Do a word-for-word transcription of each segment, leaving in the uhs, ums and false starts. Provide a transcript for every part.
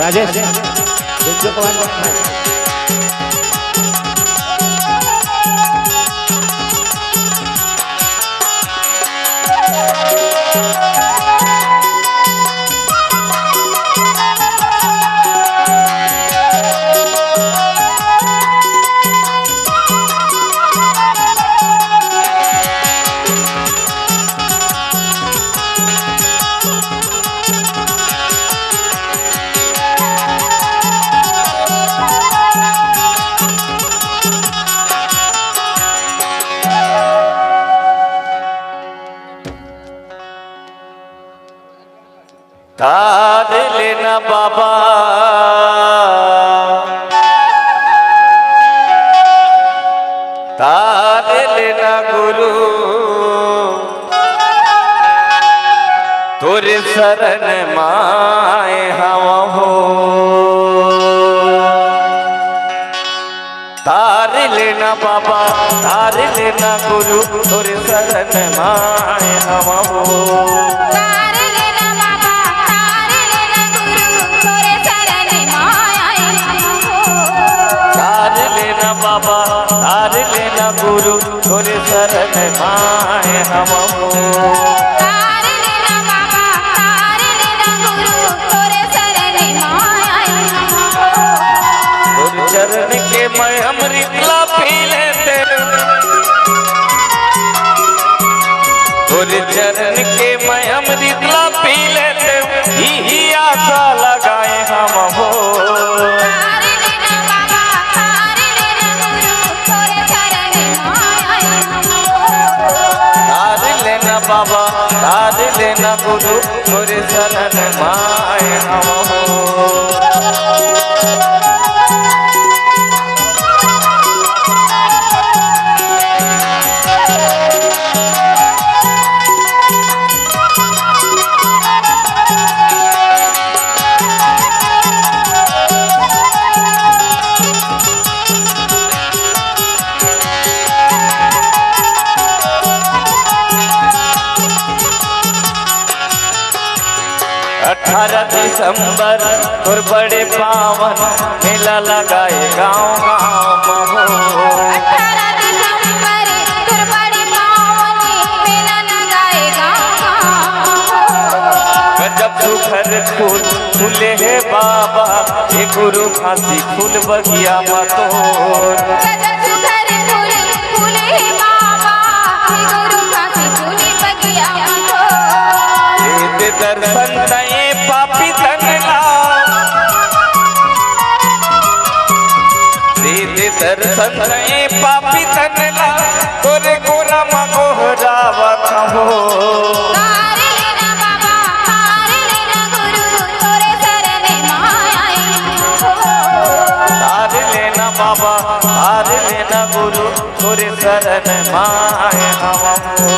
Rajesh, banjo पवन। तार लेना बाबा, तार लेना गुरु, तोरे शरण माय हवं हो। तार लेना बाबा, तार लेना गुरु, तोरे शरण माय हवं हो। तार लेना बाबा, तार लेना गुरु, तोरे शरण माय हवं हो। तार लेना बाबा, तार लेना गुरु, तोरे शरण माय हवं हो। तार लेना बाबा, तार लेना गुरु, तोरे शरण माय हवं हो। तोरे चरण के मैं अमृत ला पी लेतेंव, तोरे चरण के मैं अमृत ला पी लेतेंव, इही आशा लगाए हवं हो। तार लेना बाबा, तार लेना गुरु, तोरे शरण माय हवं हो। तार लेना बाबा, तार लेना गुरु, तोरे शरण माय हवं हो। अठारह दिसंबर तोर बड़े पावन मेला लगाए गाँव गाँव म हो। अठारह दिसंबर तोर बड़े पावन मेला लगाए गाँव गाँव म हो। गजब सुघर फूल फूले हे बाबा, ए गुरु घासी फूल बगिया म तोर। गजब सुघर फूल फूले हे बाबा, ए गुरु घासी फूल बगिया म तोर। दे दे दर्शन तैं पापी तन ला, दे दे दर्शन तैं पापी तन ला, तोरे गोरा म गोहरावत हो। तार लेना बाबा, तार लेना गुरु, तोरे शरण माय आए हो। तार लेना बाबा, तार लेना गुरु, तोरे शरण माय हवं हो।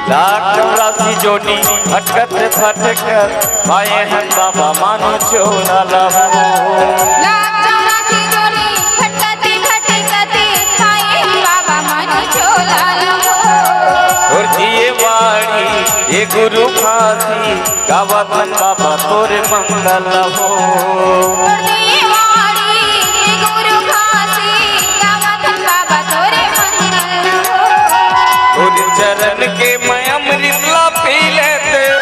लाख चौरासी जोड़ी भटकत भटकत पाए हन बाबा मानो चोला ला हो। लाख चौरासी जोड़ी भटकत भटकत पाए हन बाबा मानो चोला ला हो। तोर जिए बाड़ी ए गुरु घासी, गावत हन बाबा तोरे मंगल हो। तोर जिए बाड़ी ए गुरु घासी, गावत हन बाबा तोरे मंगल हो। तोरे चरण के मैं अमृत ला पी लेतेंव,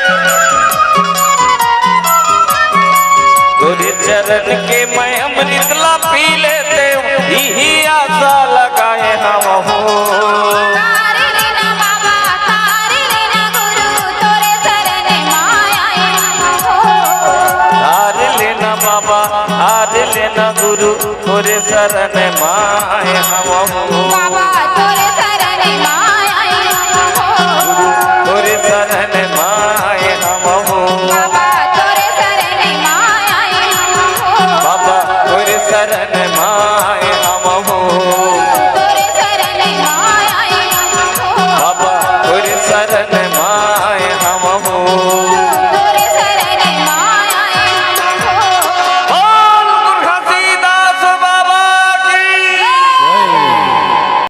तोरे चरण के मैं अमृत ला पी लेतेंव, इही आशा लगाए हवं हो। तार लेना बाबा, तार लेना गुरु, तोरे शरण माय आए हवं हो। तार लेना बाबा, तार लेना गुरु, तोरे शरण माय